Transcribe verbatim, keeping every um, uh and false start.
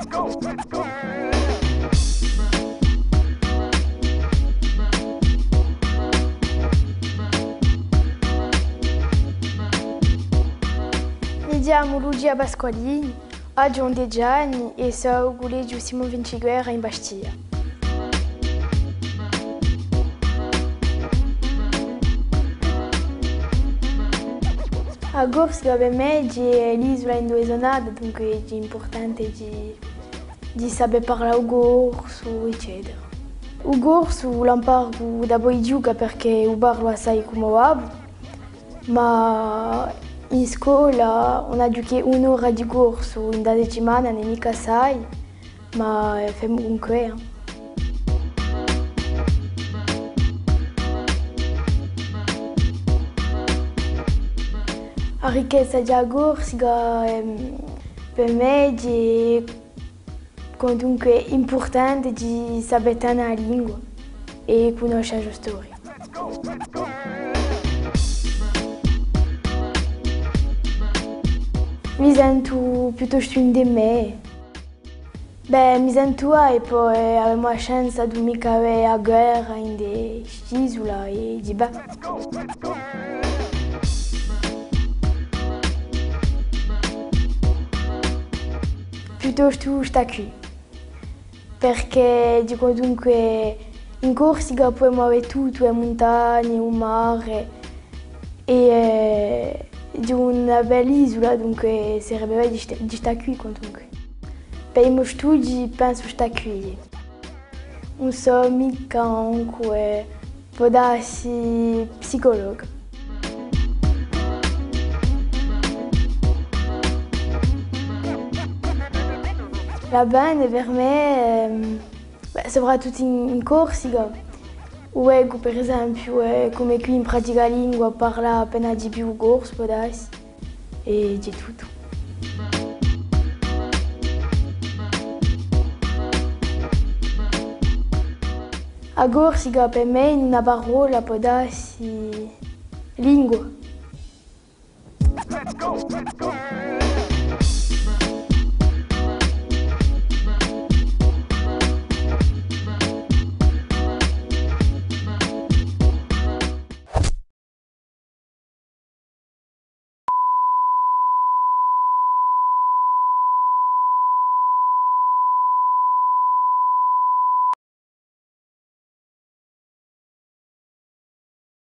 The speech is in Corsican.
Mi chjamu Lucia Pasqualini, aghju undeci anni è sò à u cullegiu Simon Vinciguerra in Bastia. A Corsica per mè hè l'isula induve sò nata, dunque hè impurtante di, di sapè parlà u corsu, eccetera. U corsu l'amparu dapoi chjuca perchè u parlu assai cù u mo babbu, ma in scola ùn aghju chè un'ora di corsu in a settimana, ùn hè micca assai, ma, eh, femu cun què, eh. A ricchezza di a Corsica, ehm, per mè hè quantunque impurtante di sapè tene a lingua è cunnosce a so storia. Mi sentu piuttostu ind'è mè. Bè, mi sentu bè, è po, eh, avemu a chance d'ùn micca avè a guerra ind'è st'isula è di bè. Piuttostu stà quì, perchè dicu dunque in Corsica pudemu avè tuttu, e muntagne, u mare, è, eh, hè una bella isula, dunque sarebbe bè di sta, di stà quì quantunque. Per i mo studii pensu stà quì. Ùn sò micca ancu, eh, pò dassi psicologa. L'avvene per mè, ehm, bè, soprattuttu in, in Corsica, u vecu per esempiu, eh, cum'è quì in Praticalingua parlà appena di più u corsu, pò dassi. È hè tuttu. A Corsica per mè in una parolla pò dassi lingua.